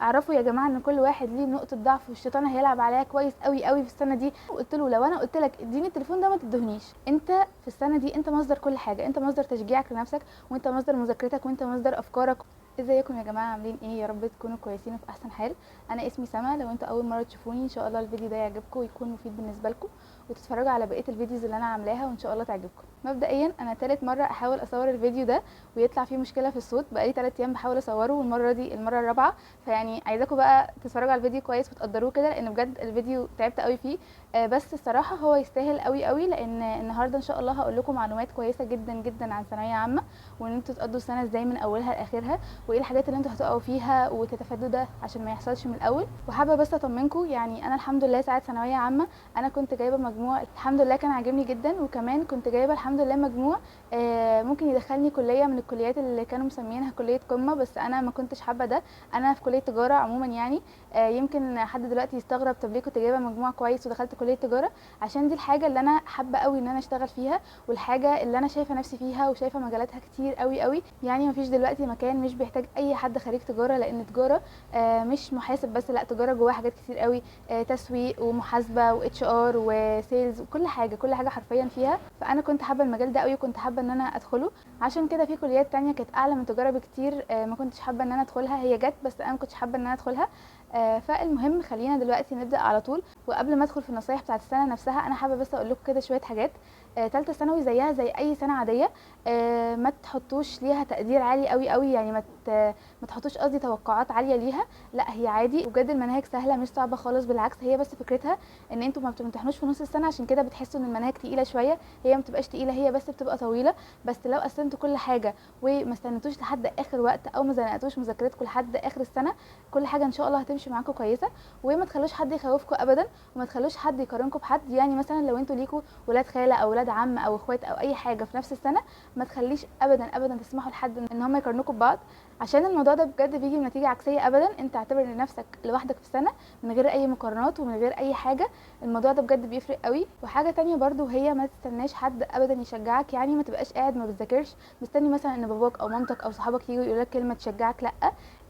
اعرفوا يا جماعة ان كل واحد ليه نقطة ضعف والشيطان هيلعب عليها كويس قوي قوي في السنة دي. وقلت له لو انا قلت لك اديني التليفون ده ما تدهنيش. انت في السنة دي انت مصدر كل حاجة، انت مصدر تشجيعك لنفسك، وانت مصدر مذاكرتك، وانت مصدر افكارك. ازيكم يا جماعة، عاملين ايه؟ يا رب تكونوا كويسين وفي احسن حال. انا اسمي سما، لو انتوا اول مرة تشوفوني ان شاء الله الفيديو ده يعجبكم ويكون مفيد بالنسبة لكم، وتتفرجوا على بقية ال videos اللي انا عاملاها وان شاء الله تعجبكم. مبدئيا انا تالت مرة احاول اصور الفيديو ده ويطلع فيه مشكلة في الصوت، بقالي 3 ايام بحاول اصوره والمرة دي المرة الرابعة، فيعني عايزاكم بقى تتفرجوا على الفيديو كويس وتقدروه كده، لان بجد الفيديو تعبت قوي فيه. بس الصراحة هو يستاهل قوي قوي، لان النهارده ان شاء الله هقول لكم معلومات كويسة جدا جدا عن ثانوية عامة، وان انتوا تقضوا السنة ازاي من اولها لاخرها، وايه الحاجات اللي انتوا هتقعوا فيها وتتفادوا ده عشان ما يحصلش من الاول. وحابة بس اطمنكم، يعني انا الحمد لله ساعة ثانوية عامة انا كنت جايبه مجموع الحمد لله كان عاجبني جدا، وكمان كنت جايبه الحمد لله مجموع ممكن يدخلني كليه من الكليات اللي كانوا مسمينها كليه قمة، بس انا ما كنتش حابة ده. انا في كليه تجارة عموما، يعني يمكن حد دلوقتي يستغرب طب ليه كنت جايبه مجموع كويس ودخلت كليه تجارة؟ عشان دي الحاجة اللي انا حابة قوي ان انا اشتغل فيها، والحاجة اللي انا شايفه نفسي فيها وشايفه مجالاتها كتير قوي قوي. يعني مفيش دلوقتي مكان مش بيحتاج اي حد خريج تجارة، لان تجارة مش محاسب بس، لا تجارة جواها حاجات كتير قوي، تسويق ومحاسبه و HR و sales وكل حاجة، كل حاجة حرفيا فيها. فانا كنت حابة المجال ده قوي وكنت حابة ان انا ادخله، عشان كده في كليات تانية كانت اعلى من تجارة بكتير ما كنتش حابة ان انا ادخلها، هي جت بس انا ما كنتش حابة ان انا ادخلها. فالمهم خلينا دلوقتي نبدا على طول. وقبل ما ادخل في النصايح بتاعت السنة نفسها، انا حابة بس اقول لكم كده شوية حاجات. ثالثة ثانوي زيها زي اي سنة عادية، ما تحطوش ليها تقدير عالي قوي قوي، يعني ما تحطوش قصدي توقعات عالية ليها، لا هي عادي وبجد المناهج سهلة مش صعبة خالص، بالعكس هي بس فكرتها ان انتوا ما بتمتحنوش في نص السنة، عشان كده بتحسوا ان المناهج تقيلة شوية. هي ما بتبقاش تقيلة، هي بس بتبقى طويلة. بس لو قسمتوا كل حاجة وما استنيتوش لحد اخر وقت او ما زنقتوش مذاكرتكم لحد اخر السنة، كل حاجة ان شاء الله هتمشي معاكم كويسة. وما تخلوش حد يخوفكم ابدا، وما تخلوش حد يقارنكم بحد. يعني مثلا لو انتوا ليكوا ولاد خاله او ولاد عم او اخوات او اي حاجة في نفس السنة، ما تخليش ابدا ابدا تسمحوا لحد ان هم يقارنوكم ببعض، عشان الموضوع ده بجد بيجي بنتيجة عكسية ابدا. انت اعتبر نفسك لوحدك في السنة من غير اي مقارنات ومن غير اي حاجة، الموضوع ده بجد بيفرق قوي. وحاجه تانية برضو، هي ما تستناش حد ابدا يشجعك، يعني ما تبقاش قاعد ما بتذاكرش مستني مثلا ان باباك او مامتك او صحابك يجوا يقولوا لك كلمة تشجعك، لا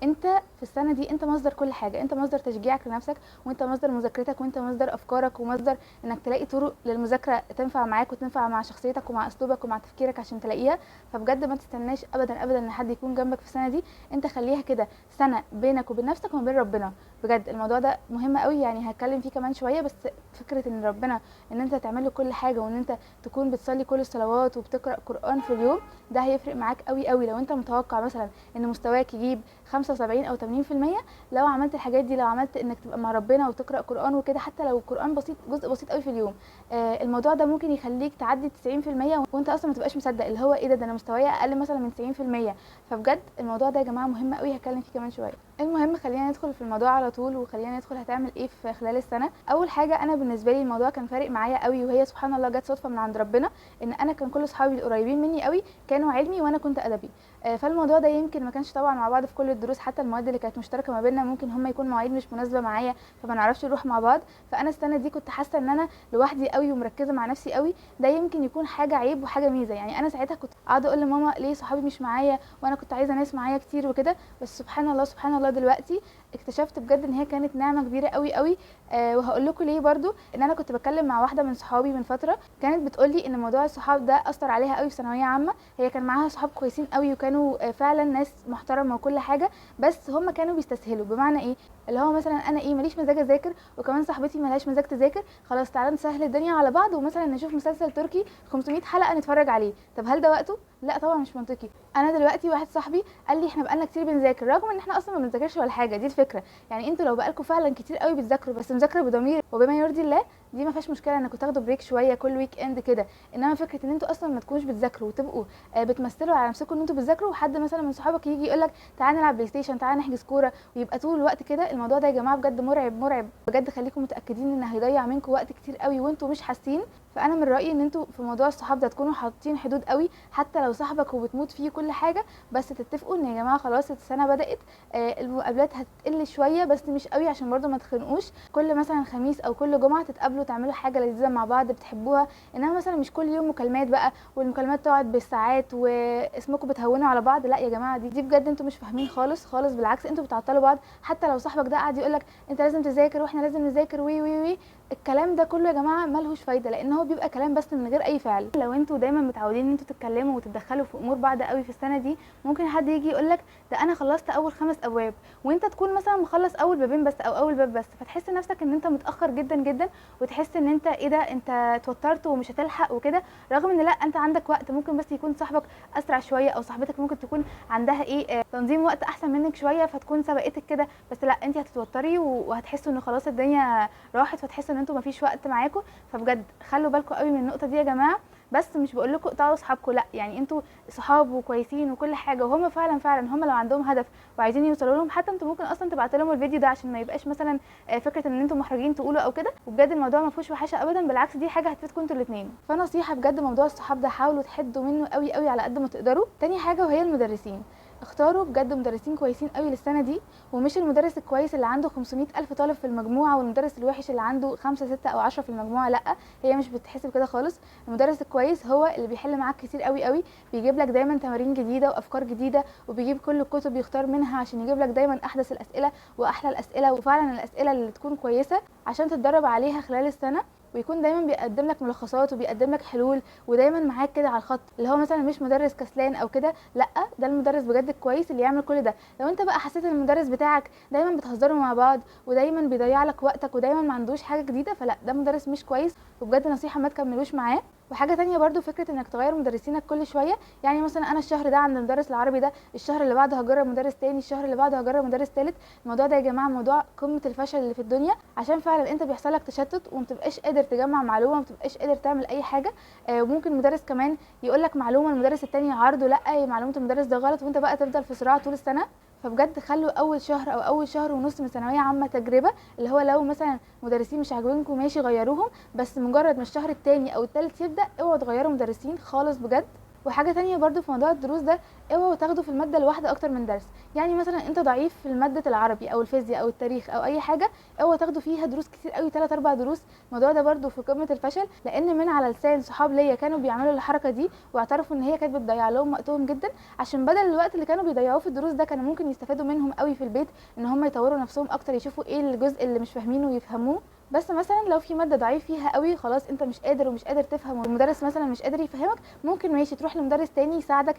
انت في السنة دي انت مصدر كل حاجة، انت مصدر تشجيعك لنفسك، وانت مصدر مذاكرتك، وانت مصدر افكارك، ومصدر انك تلاقي طرق للمذاكره تنفع معاك وتنفع مع شخصيتك ومع اسلوبك ومع تفكيرك عشان تلاقيها. فبجد ما تستناش ابدا ابدا ان حد يكون جنبك في السنة دي، انت خليها كده سنة بينك وبين نفسك وما بين ربنا. بجد الموضوع ده مهم قوي، يعني هتكلم فيه كمان شوية، بس فكرة ان ربنا ان انت تعمل له كل حاجة، وان انت تكون بتصلي كل الصلوات وبتقرا قران في اليوم، ده هيفرق معاك قوي قوي. لو انت متوقع مثلا ان مستواك يجيب 75 او 80%، لو عملت الحاجات دي، لو عملت انك تبقى مع ربنا وتقرا قران وكده، حتى لو قران بسيط جزء بسيط قوي في اليوم، الموضوع ده ممكن يخليك تعدي 90% وانت اصلا ما تبقاش مصدق اللي هو ايه ده انا مستواي اقل مثلا من 90%. فبجد الموضوع ده يا جماعة مهم قوي، هتكلم فيه كمان شوية. المهم خلينا ندخل في الموضوع على طول، وخلينا ندخل هتعمل ايه في خلال السنة. اول حاجة انا بالنسبة لي الموضوع كان فارق معايا قوي، وهي سبحان الله جت صدفة من عند ربنا، ان انا كان كل اصحابي القريبين مني قوي كانوا علمي وانا كنت ادبي. فالموضوع ده يمكن ما كانش طبعا مع بعض في كل الدروس، حتى المواد اللي كانت مشتركة ما بيننا ممكن هم يكون مواعيد مش مناسبة معايا فما نعرفش نروح مع بعض. فانا السنة دي كنت حاسه ان انا لوحدي قوي ومركزه مع نفسي قوي، ده يمكن يكون حاجة عيب وحاجه ميزة. يعني انا ساعتها كنت قاعدة اقول لماما ليه صحابي مش معايا وانا كنت عايزه ناس معايا كتير وكده، بس سبحان الله سبحان الله دلوقتي اكتشفت بجد ان هي كانت نعمه كبيرة قوي قوي. وهقول لكم ليه برضو. ان انا كنت بتكلم مع واحدة من صحابي من فترة، كانت بتقول لي ان موضوع الصحاب ده اثر عليها قوي في ثانوية عامة. هي كان معاها صحاب كويسين قوي وكانوا فعلا ناس محترمه وكل حاجة، بس هم كانوا بيستسهلوا. بمعنى ايه؟ اللي هو مثلا انا ايه ماليش مزاج اذاكر، وكمان صاحبتي مالهاش مزاج تذاكر، خلاص تعالى نسهل الدنيا على بعض ومثلا نشوف مسلسل تركي 500 حلقة نتفرج عليه. طب هل ده وقته؟ لا طبعا مش منطقي. انا دلوقتي واحد صاحبي قال لي احنا بقالنا كتير بنذاكر، رغم ان احنا اصلا ما بنذاكرش ولا حاجة. دي الفكرة، يعني انتوا لو بقالكم فعلا كتير قوي بتذاكروا بس مذاكرة بضمير وبما يرضي الله، دي ما فيهاش مشكلة انكم تاخدوا break شوية كل weekend كده. انما فكرة ان انتوا اصلا ما تكونوش بتذاكروا وتبقوا بتمثلوا على نفسكم ان انتوا بتذاكروا، وحد مثلا من صحابك يجي يقول لك تعالى نلعب بلاي ستيشن، تعالى نحجز كورة، ويبقى طول الوقت كده، الموضوع ده يا جماعة بجد مرعب مرعب بجد. خليكم متاكدين ان هيضيع منكم وقت كتير قوي وانتوا مش حاسين. فانا من رايي ان انتوا في موضوع الصحاب ده تكونوا حاطين حدود قوي، حتى لو صاحبك وبتموت فيه كل حاجة، بس تتفقوا ان يا جماعة خلاص السنة بدات، المقابلات هتقل شوية بس مش قوي عشان برضو ما تخنقوش. كل مثلا خميس او كل جمعه تتقابلوا تعملوا حاجة لذيذة مع بعض بتحبوها، انما مثلا مش كل يوم مكالمات بقى، والمكالمات تقعد بالساعات واسمكم بتهونوا على بعض. لا يا جماعة، دي بجد انتوا مش فاهمين خالص خالص، بالعكس انتوا بتعطلوا بعض. حتى لو صاحبك ده قاعد يقولك انت لازم تذاكر واحنا لازم نذاكر وي وي وي، الكلام ده كله يا جماعة ملهوش فايده، لان هو بيبقى كلام بس من غير اي فعل. لو انتوا دايما متعودين ان انتوا تتكلموا وتتدخلوا في امور بعض قوي في السنة دي، ممكن حد يجي يقولك ده انا خلصت اول 5 ابواب، وانت تكون مثلا مخلص اول بابين بس او اول باب بس، فتحس نفسك ان انت متاخر جدا جدا، وتحس ان انت ايه ده، انت اتوترت ومش هتلحق وكده، رغم ان لا انت عندك وقت. ممكن بس يكون صاحبك اسرع شوية، او صاحبتك ممكن تكون عندها ايه تنظيم وقت احسن منك شوية فتكون سبقتك كده، بس لا انت هتتوتري وهتحسوا ان خلاص الدنيا راحت، فتحسوا ان انتوا مفيش وقت معاكم. فبجد خلوا بالكم قوي من النقطة دي يا جماعة. بس مش بقول لكم اقطعوا اصحابكم، لا، يعني انتوا صحاب وكويسين وكل حاجة، وهم فعلا فعلا هم لو عندهم هدف وعايزين يوصلوا لهم، حتى انتوا ممكن اصلا تبعتوا لهم الفيديو ده عشان ما يبقاش مثلا فكرة ان انتوا محرجين تقولوا او كده. وبجد الموضوع ما فيهوش وحشة ابدا، بالعكس دي حاجة هتفيدكم انتوا الاثنين. فنصيحه بجد، موضوع الصحاب ده حاولوا تحدوا منه قوي قوي على قد ما تقدروا. تاني حاجة وهي المدرسين، اختاروا بجد مدرسين كويسين قوي للسنة دي، ومش المدرس الكويس اللي عنده 500 الف طالب في المجموعة والمدرس الوحش اللي عنده 5 6 او 10 في المجموعة، لا هي مش بتحسب كده خالص. المدرس الكويس هو اللي بيحل معاك كتير قوي قوي، بيجيب لك دايما تمارين جديدة وافكار جديدة، وبيجيب كل الكتب يختار منها عشان يجيب لك دايما احدث الاسئلة واحلى الاسئلة، وفعلا الاسئلة اللي تكون كويسة عشان تتدرب عليها خلال السنة، ويكون دايما بيقدم لك ملخصات وبيقدم لك حلول، ودايما معاك كده على الخط، اللي هو مثلا مش مدرس كسلان او كده، لا ده المدرس بجد الكويس اللي يعمل كل ده. لو انت بقى حسيت ان المدرس بتاعك دايما بتهزروا مع بعض ودايما بيضيع لك وقتك ودايما ما عندوش حاجة جديدة، فلا ده مدرس مش كويس، وبجد نصيحة ما تكملوش معاه. وحاجه تانية برضو، فكرة انك تغير مدرسينك كل شوية، يعني مثلا انا الشهر ده عند مدرس العربي ده، الشهر اللي بعده هجرب مدرس تاني، الشهر اللي بعده هجرب مدرس تالت. الموضوع ده يا جماعة موضوع قمة الفشل اللي في الدنيا، عشان فعلا انت بيحصل لك تشتت ومتبقاش قادر تجمع معلومة، ومتبقاش قادر تعمل اي حاجة. وممكن مدرس كمان يقول لك معلومة المدرس التاني عارضه، لا معلومة المدرس ده غلط، وانت بقى تفضل في صراع طول السنة. فبجد خلوا اول شهر او اول شهر ونص من ثانوية عامة تجربه، اللي هو لو مثلا مدرسين مش عاجبينكم ماشي غيروهم، بس مجرد ما الشهر الثاني او الثالث يبدا اوعوا تغيروا مدرسين خالص بجد. وحاجه تانية برضو في موضوع الدروس ده، اوعوا تاخدوا في المادة الواحدة اكتر من درس، يعني مثلا انت ضعيف في مادة العربي او الفيزياء او التاريخ او اي حاجة، اوعوا تاخدوا فيها دروس كتير قوي، 3 4 دروس. الموضوع ده برضو في قمة الفشل، لان من على لسان صحاب ليا كانوا بيعملوا الحركة دي واعترفوا ان هي كانت بتضيع لهم وقتهم جدا، عشان بدل الوقت اللي كانوا بيضيعوه في الدروس ده كانوا ممكن يستفادوا منهم قوي في البيت، ان هم يطوروا نفسهم اكتر، يشوفوا ايه الجزء اللي مش فاهمينه ويفهموه. بس مثلا لو في مادة ضعيف فيها قوي، خلاص انت مش قادر ومش قادر تفهم، والمدرس مثلا مش قادر يفهمك، ممكن ماشي تروح لمدرس تاني يساعدك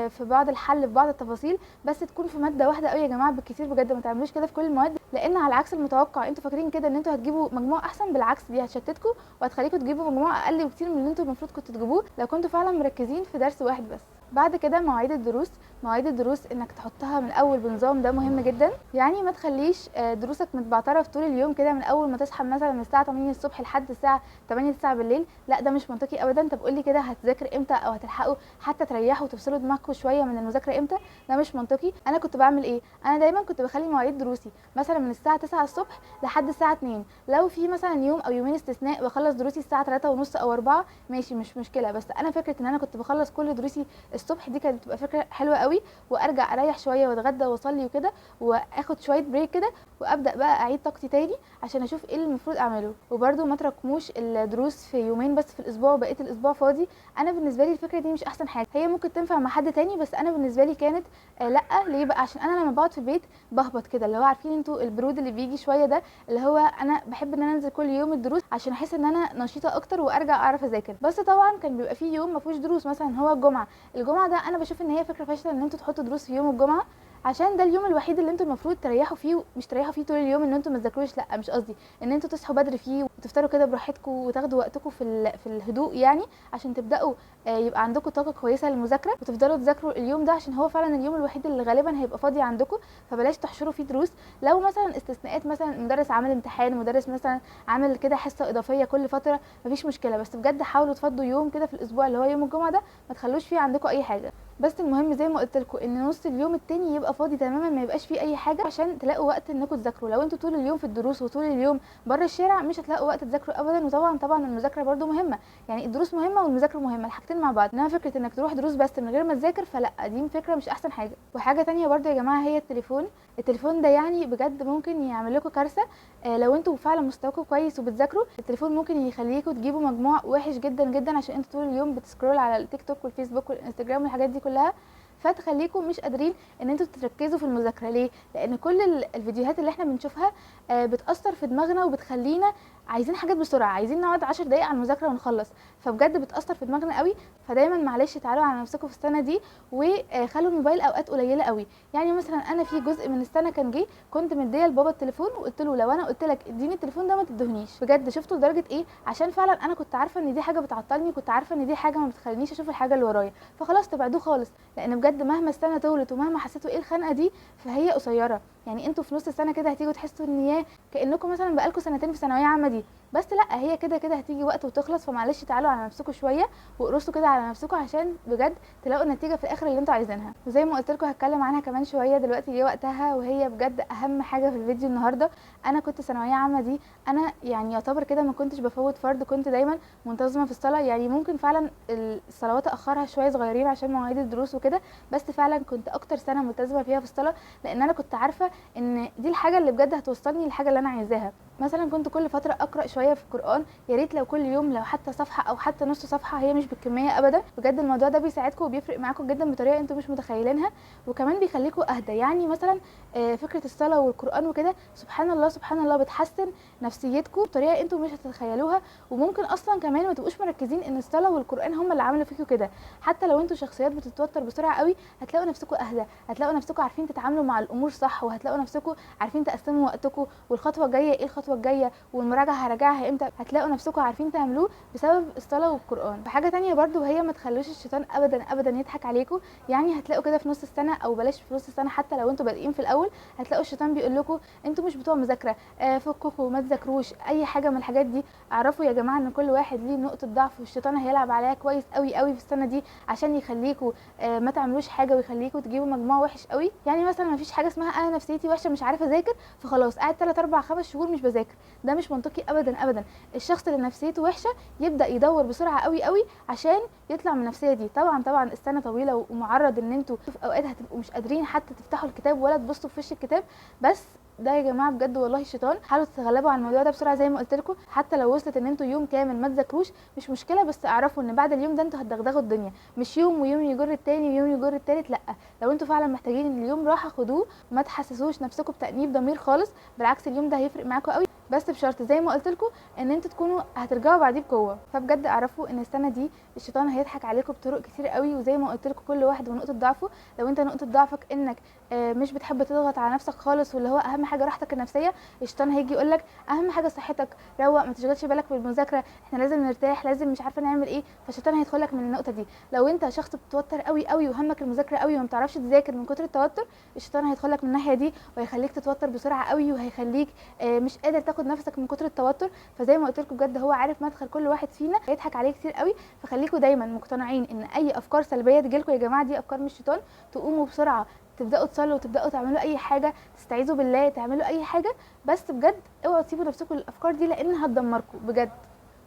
في بعض الحل في بعض التفاصيل، بس تكون في مادة واحدة قوي يا جماعة بالكتير بجد، ما تعملوش كده في كل المواد، لان على عكس المتوقع انتوا فاكرين كده ان انتوا هتجيبوا مجموع احسن، بالعكس دي هتشتتكم وهتخليكم تجيبوا مجموع اقل بكتير من اللي انتوا المفروض كنتوا تجيبوه لو كنتوا فعلا مركزين في درس واحد بس. بعد كده مواعيد الدروس، مواعيد الدروس انك تحطها من الاول بنظام ده مهم جدا، يعني ما تخليش دروسك متبعتره في طول اليوم كده، من اول ما تصحى مثلا من الساعة 8 الصبح لحد الساعة 8 9 بالليل، لا ده مش منطقي ابدا. طب قولي كده هتذاكر امتى، او هتلحقوا حتى تريحوا وتفصلوا دماغكم شوية من المذاكرة امتى؟ ده مش منطقي. انا كنت بعمل ايه؟ انا دايما كنت بخلي مواعيد دروسي مثلا من الساعة 9 الصبح لحد الساعة 2، لو في مثلا يوم او يومين استثناء بخلص دروسي الساعة 3:30 او 4 ماشي مش مشكلة، بس انا فكرة ان انا كنت بخلص كل دروسي الصبح دي كانت بتبقى فكرة حلوة قوي، وارجع اريح شوية واتغدى واصلي وكده، واخد شوية break كده، وابدا بقى اعيد طاقتي تاني عشان اشوف ايه اللي المفروض اعمله. وبرده ما تراكموش الدروس في يومين بس في الاسبوع وبقية الاسبوع فاضي. انا بالنسبة لي الفكرة دي مش احسن حاجة، هي ممكن تنفع مع حد تاني، بس انا بالنسبة لي كانت لا. ليه بقى؟ عشان انا لما بقعد في البيت بهبط كده، اللي هو عارفين انتوا البرود اللي بيجي شوية ده، اللي هو انا بحب ان انا انزل كل يوم الدروس عشان احس ان انا نشيطه اكتر وارجع اعرف اذاكر. بس طبعا كان بيبقى في يوم ما فيهوش دروس، مثلا هو الجمعة. الجمعة ده انا بشوف ان هي فكرة فاشلة ان انتوا تحطوا دروس في يوم الجمعة، عشان ده اليوم الوحيد اللي انتوا المفروض تريحوا فيه، مش تريحوا فيه طول اليوم ان انتوا ما تذاكروش، لا مش قصدي، ان انتوا تصحوا بدري فيه وتفطروا كده براحتكم وتاخدوا وقتكم في الهدوء، يعني عشان تبداوا يبقى عندكم طاقة كويسة للمذاكره وتفضلوا تذاكروا اليوم ده، عشان هو فعلا اليوم الوحيد اللي غالبا هيبقى فاضي عندكم، فبلاش تحشروا فيه دروس. لو مثلا استثناءات، مثلا مدرس عامل امتحان، مدرس مثلا عامل كده حصة اضافية كل فترة، مفيش مشكلة، بس بجد حاولوا تفضوا يوم كده في الاسبوع اللي هو يوم الجمعة ده، ما تخلوش فيه عندكم اي حاجة. بس المهم زي ما قلت لكم ان نص اليوم التاني يبقى فاضي تماما، ما يبقاش فيه اي حاجة، عشان تلاقوا وقت انكم تذاكروا. لو انتوا طول اليوم في الدروس وطول اليوم بره الشارع مش هتلاقوا وقت وقت تذاكروا ابدا. وطبعا طبعا المذاكرة برده مهمة، يعني الدروس مهمة والمذاكرة مهمة، الحاجتين مع بعض. انما فكرة انك تروح دروس بس من غير ما تذاكر فلا، دي فكرة مش احسن حاجة. وحاجه تانية برده يا جماعة هي التليفون. التليفون ده يعني بجد ممكن يعمل لكم كارثة، لو انتوا فعلا مستواكم كويس وبتذاكروا، التليفون ممكن يخليكم تجيبوا مجموع وحش جدا جدا، عشان انتوا طول اليوم بت scroll على التيك توك والفيسبوك والانستجرام والحاجات دي كلها، فتخليكم مش قادرين ان انتوا تركزوا في المذاكرة. ليه؟ لان كل الفيديوهات اللي احنا بنشوفها بتاثر في دماغنا وبتخلينا عايزين حاجات بسرعة، عايزين نقعد 10 دقايق على المذاكرة ونخلص، فبجد بتاثر في دماغنا قوي. فدايما معلش تعالوا على نفسكم في السنة دي وخلوا الموبايل اوقات قليله قوي. يعني مثلا انا في جزء من السنة كان جه كنت مديه لبابا التليفون وقلت له لو انا قلت لك اديني التليفون ده ما تدهنيش، بجد شفتوا لدرجة ايه؟ عشان فعلا انا كنت عارفه ان دي حاجة بتعطلني، كنت عارفه ان دي حاجة ما بتخلينيش اشوف الحاجة اللي ورايا، فخلاص تبعدوه خالص. لان بجد مهما السنة طولت ومهما حسيتوا ايه الخنقه دي فهي قصيرة، يعني انتوا في نص السنة كده هتيجوا تحسوا ان ياه كانكم مثلا بقالكم سنتين في ثانوية عامة دي، بس لا هي كده كده هتيجي وقت وتخلص. فمعلش تعالوا على نفسكم شوية وقرصوا كده على نفسكم عشان بجد تلاقوا النتيجة في الاخر اللي انتوا عايزينها. وزي ما قلت لكم هتكلم عنها كمان شوية دلوقتي جه وقتها، وهي بجد اهم حاجة في الفيديو النهارده. انا كنت ثانوية عامة دي انا يعني يعتبر كده ما كنتش بفوت فرد، كنت دايما منتظمة في الصلاة، يعني ممكن فعلا الصلوات اخرها شوية صغيرين عشان مواعيد الدروس وكده، بس فعلا كنت اكتر سنة ملتزمة فيها في الصلاة، لان انا كنت عارفه ان دي الحاجة اللي بجد هتوصلني للحاجة اللي انا عايزاها. مثلا كنت كل فترة اقرا شوية في القران، يا ريت لو كل يوم لو حتى صفحة او حتى نص صفحة، هي مش بالكمية ابدا. بجد الموضوع ده بيساعدكم وبيفرق معاكم جدا بطريقة انتم مش متخيلينها، وكمان بيخليكم اهدى. يعني مثلا فكرة الصلاة والقران وكده سبحان الله سبحان الله بتحسن نفسيتكم بطريقة انتم مش هتتخيلوها، وممكن اصلا كمان ما تبقوش مركزين ان الصلاة والقران هم اللي عملوا فيكم كده. حتى لو انتم شخصيات بتتوتر بسرعة قوي هتلاقوا نفسكم اهدى، هتلاقوا نفسكم عارفين تتعاملوا مع الامور صح، وهتلاقوا نفسكم عارفين تقسموا وقتكم والخطوة الجاية ايه، الخطوة الجاية والمراجعه هراجعها امتى، هتلاقوا نفسكم عارفين تعملوه بسبب الصلاة والقران. وحاجه تانية برده وهي ما تخلوش الشيطان ابدا ابدا يضحك عليكم. يعني هتلاقوا كده في نص السنة او بلاش في نص السنة، حتى لو انتوا بادئين في الاول هتلاقوا الشيطان بيقول لكم انتوا مش بتوع مذاكرة، فككوا ما تذاكروش اي حاجة من الحاجات دي. اعرفوا يا جماعة ان كل واحد ليه نقطة ضعف، والشيطان هيلعب عليها كويس قوي قوي في السنة دي عشان يخليكم ما تعملوش حاجة ويخليكم تجيبوا مجموع وحش قوي. يعني مثلا ما فيش حاجة اسمها انا نفسيتي وحشة مش عارفه اذاكر فخلاص قاعد 3 4 5 شهور مش بذاكر، ده مش منطقي ابدا ابدا. الشخص اللي نفسيته وحشة يبدا يدور بسرعة قوي قوي عشان يطلع من النفسية دي. طبعا طبعا السنة طويلة ومعرض ان انتوا في اوقات هتبقوا مش قادرين حتى تفتحوا الكتاب ولا تبصوا في وش الكتاب، بس ده يا جماعة بجد والله الشيطان. حاولوا تتغلبوا على الموضوع ده بسرعة زي ما قلت لكم، حتى لو وصلت ان انتوا يوم كامل ما تذاكروش مش مشكلة، بس اعرفوا ان بعد اليوم ده انتوا هتدغدغوا الدنيا، مش يوم ويوم يجر التاني ويوم يجر التالت، لا لو انتوا فعلا محتاجين ان اليوم راحة خدوه، ما تحسسوش نفسكم بتأنيب ضمير خالص، بالعكس اليوم ده هيفرق معاكم قوي، بس بشرط زي ما قلت لكم ان انتوا تكونوا هترجعوا بعديه بقوة. فبجد اعرفوا ان السنة دي الشيطان هيضحك عليكم بطرق كتير قوي، وزي ما قلت لكم كل واحد ونقطة ضعفه. لو انت نقطة ضعفك انك مش بتحب تضغط على نفسك خالص واللي هو اهم حاجة راحتك النفسية، الشيطان هيجي يقول لك اهم حاجة صحتك، روق، ما تشغلش بالك بالمذاكره، احنا لازم نرتاح، لازم مش عارفه نعمل ايه، فالشيطان هيدخل لك من النقطة دي. لو انت شخص بتتوتر قوي قوي وهمك المذاكرة قوي وما بتعرفش تذاكر من كتر التوتر، الشيطان هيدخل لك من الناحية دي وهيخليك تتوتر بسرعة قوي وهيخليك مش قادر تاخد نفسك من كتر التوتر. فزي ما قلت لكم بجد هو عارف مدخل كل واحد فينا، هيضحك عليه كتير قوي. فخليكم دايما مقتنعين ان اي افكار سلبية تجيلكم يا جماعة دي افكار من الشيطان، تقوموا بسرعة تبداوا تصلوا وتبداوا تعملوا اي حاجة، تستعيذوا بالله، تعملوا اي حاجة، بس بجد اوعوا تسيبوا نفسكم للافكار دي لانها هتدمركم بجد.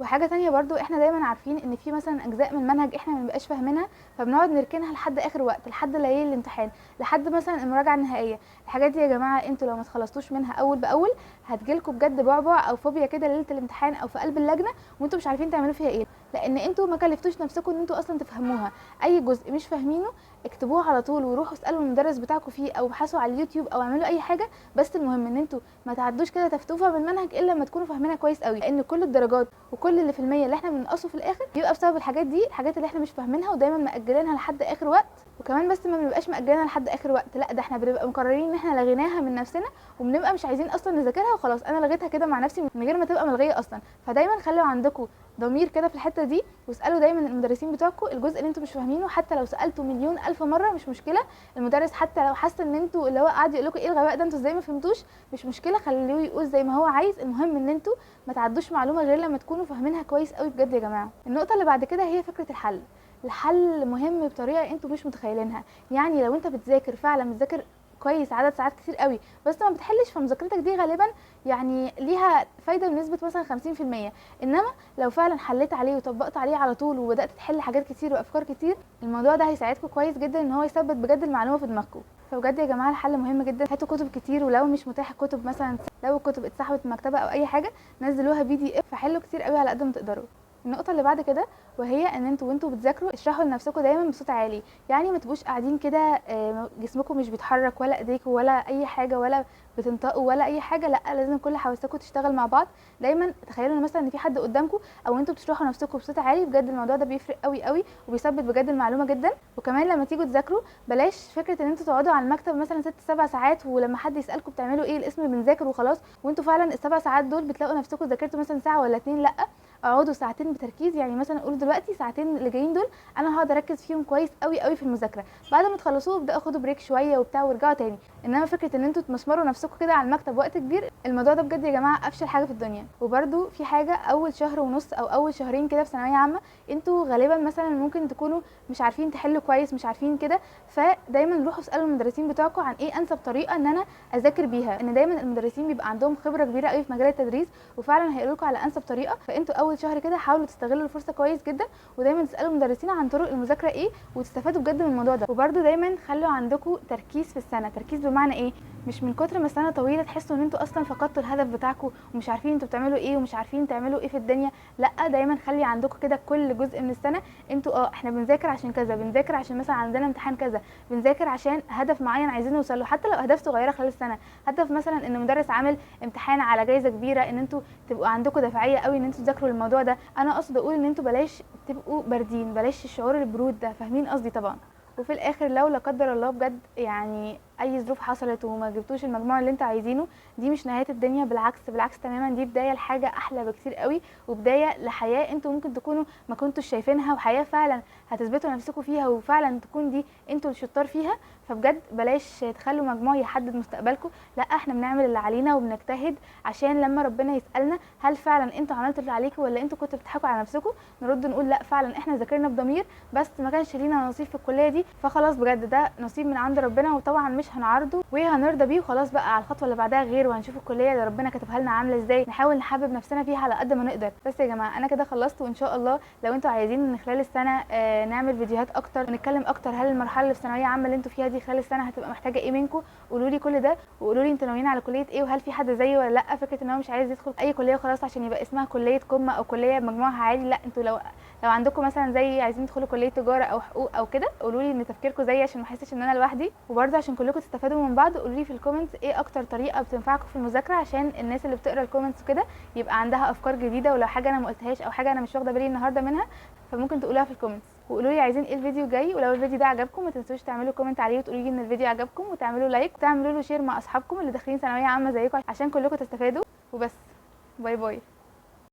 وحاجه تانية برضو، احنا دايما عارفين ان في مثلا اجزاء من المنهج احنا ما بنبقاش فاهمينها، فبنقعد نركنها لحد اخر وقت، لحد ليالي الامتحان، لحد مثلا المراجعة النهائية. الحاجات دي يا جماعة انتوا لو ما تخلصتوش منها اول باول هتجيلكم بجد بعبع او فوبيا كده ليلة الامتحان او في قلب اللجنة، وانتوا مش عارفين تعملوا فيها ايه، لان انتوا ما كلفتوش نفسكم ان انتوا اصلا تفهموها. اي جزء مش فاهمينه اكتبوه على طول وروحوا اسالوا المدرس بتاعكم فيه، او ابحثوا على اليوتيوب، او اعملوا اي حاجة، بس المهم ان انتوا ما تعدوش كده تفتوفه من المنهج الا لما تكونوا فاهمينها كويس قوي، لان كل الدرجات وكل اللي في المية اللي احنا بننقصه في الاخر بيبقى بسبب الحاجات دي، الحاجات اللي احنا مش فاهمينها ودايما مأجلينها لحد اخر وقت. وكمان بس ما بنبقاش مأجلينها لحد اخر وقت، لا ده احنا بنبقى مقررين ان احنا لغيناها من نفسنا وبنبقى مش عايزين اصلا نذاكرها، وخلاص انا لغيتها كده مع نفسي من غير ما تبقى ملغيه اصلا. فدايما خلوا عندكم ضمير كده في الحتة دي، واسالوا دايما المدرسين بتوعكم الجزء اللي انتوا مش فاهمينه، حتى لو سالتوا مليون الف مرة مش مشكلة. المدرس حتى لو حس ان انتوا اللي هو قاعد يقول لكم ايه الغباء ده انتوا ازاي ما فهمتوش، مش مشكلة، خلوه يقول زي ما هو عايز، المهم ان انتوا ما تعدوش معلومة غير لما تكونوا فاهمينها كويس قوي بجد يا جماعة. النقطة اللي بعد كده هي فكرة الحل. الحل مهم بطريقة انتوا مش متخيلينها. يعني لو انت بتذاكر فعلا بتذاكر كويس عدد ساعات كتير قوي بس ما بتحلش، فمذاكرتك دي غالبا يعني ليها فايده بنسبة مثلا 50%. انما لو فعلا حليت عليه وطبقت عليه على طول وبدات تحل حاجات كتير وافكار كتير، الموضوع ده هيساعدكم كويس جدا ان هو يثبت بجد المعلومة في دماغكم. فبجد يا جماعة الحل مهم جدا، هاتوا كتب كتير، ولو مش متاح كتب مثلا لو الكتب اتسحبت من المكتبة او اي حاجة نزلوها PDF، فحلوا كتير قوي على قد ما تقدروا. النقطة اللي بعد كده وهي ان انتوا وانتوا بتذاكروا اشرحوا لنفسكم دايما بصوت عالي، يعني ما تبقوش قاعدين كده جسمكم مش بيتحرك ولا ايديكم ولا اي حاجة ولا بتنطقوا ولا اي حاجة، لا لازم كل حواسكم تشتغل مع بعض. دايما تخيلوا مثلا ان في حد قدامكم او انتوا بتشرحوا نفسكم بصوت عالي، بجد الموضوع ده بيفرق قوي قوي وبيثبت بجد المعلومة جدا. وكمان لما تيجوا تذاكروا بلاش فكرة ان انتوا تقعدوا على المكتب مثلا 6 7 ساعات ولما حد يسالكم بتعملوا ايه الاسم بنذاكر وخلاص، وانتوا فعلا ال7 ساعات دول بتلاقوا نفسكم ذاكرتوا مثلا ساعة ولا 2، لا اقعدوا ساعتين بتركيز. يعني مثلا قولوا دلوقتي ساعتين اللي جايين دول انا هقعد اركز فيهم كويس قوي قوي في المذاكرة، بعد ما تخلصوه ابداوا خدوا break شوية وبتاع وارجعوا تاني. انما فكرة ان انتوا تمسمروا نفسكم كده على المكتب وقت كبير، الموضوع ده بجد يا جماعة افشل حاجة في الدنيا. وبرده في حاجة، اول شهر ونص او اول شهرين كده في ثانوية عامة انتوا غالبا مثلا ممكن تكونوا مش عارفين تحلوا كويس، مش عارفين كده، فدايما روحوا اسالوا المدرسين بتوعكم عن ايه انسب طريقه ان انا اذاكر بيها، ان دايما المدرسين بيبقى عندهم خبره كبيرة قوي في مجال التدريس وفعلا هيقولوا لكم على انسب طريقه. فانتوا اول شهر كده حاولوا تستغلوا الفرصة كويس جدا، ودايما تسالوا المدرسين عن طرق المذاكرة ايه وتستفادوا بجد من الموضوع ده. وبرده دايما خلوا عندكم تركيز في السنة. تركيز بمعنى ايه؟ مش من كتر ما السنة طويلة تحسوا ان انتوا اصلا فقدتوا الهدف بتاعكم ومش عارفين انتوا بتعملوا ايه ومش عارفين تعملوا ايه في الدنيا، لا دايما خلي عندكم كده كل جزء من السنة انتوا احنا بنذاكر عشان كذا، بنذاكر عشان مثلا عندنا امتحان كذا، بنذاكر عشان هدف معين عايزين نوصل له، حتى لو اهداف صغيرة خلال السنة. هدف مثلا ان مدرس عامل امتحان على جايزة كبيرة، ان انتوا تبقوا عندكم دافعيه قوي ان انتوا تذاكروا الموضوع ده. انا اقصد اقول ان انتوا بلاش تبقوا باردين، بلاش الشعور البرود ده، فاهمين قصدي طبعا. وفي الاخر لو لا قدر الله بجد يعني اي ظروف حصلت وما جبتوش المجموع اللي انتوا عايزينه، دي مش نهاية الدنيا، بالعكس بالعكس تماما، دي بداية لحاجة احلى بكتير قوي، وبداية لحياه انتوا ممكن تكونوا ما كنتوش شايفينها، وحياه فعلا هتثبتوا نفسكم فيها وفعلا تكون دي انتوا الشطار فيها. فبجد بلاش تخلوا مجموع يحدد مستقبلكم، لا احنا بنعمل اللي علينا وبنجتهد عشان لما ربنا يسالنا هل فعلا انتوا عملتوا اللي عليكم ولا انتوا كنتوا بتضحكوا على نفسكم، نرد نقول لا فعلا احنا ذاكرنا بضمير بس ما كانش لينا نصيب في الكلية دي، فخلاص بجد ده نصيب من عند ربنا وطبعا مش هنعارضه وهنرضى بيه، وخلاص بقى على الخطوة اللي بعدها غير، وهنشوف الكلية اللي ربنا كاتبها لنا عامله ازاي، نحاول نحبب نفسنا فيها على قد ما نقدر. بس يا جماعة انا كده خلصت، وان شاء الله لو انتوا عايزين من خلال السنة نعمل فيديوهات اكتر ونتكلم اكتر هل المرحلة اللي في ثانوية عامة اللي انتوا فيها دي خلال السنة هتبقى محتاجه ايه منكم، قولوا لي كل ده، وقولوا لي انتوا ناويين على كليه ايه، وهل في حد زيي ولا لا، فكرة ان هو مش عايز يدخل اي كليه وخلاص عشان يبقى اسمها كليه قمة او كليه مجموعها عالي، لا انتوا لو عندكم مثلا زي عايزين تدخلوا كليه تجارة او حقوق او كده، قولوا لي ان تفكيركم زيي عشان ما احسش ان انا لوحدي. وبرده عشان كلكم تستفادوا من بعض قولوا لي في ال comments ايه اكتر طريقه بتنفعكم في المذاكرة، عشان الناس اللي بتقرا ال comments وكده يبقى عندها افكار جديدة، ولو حاجة انا ما قلتهاش او حاجة انا مش واخده بالي النهارده منها فممكن تقولوها في ال comments. وقولوا لي عايزين ايه الفيديو الجاي، ولو الفيديو ده عجبكم ما تنسوش تعملوا comment عليه وتقولوا لي ان الفيديو عجبكم، وتعملوا like وتعملوا له share مع اصحابكم اللي داخلين ثانوية عامة زيكم عشان كلكم تستفادوا. وبس، bye bye.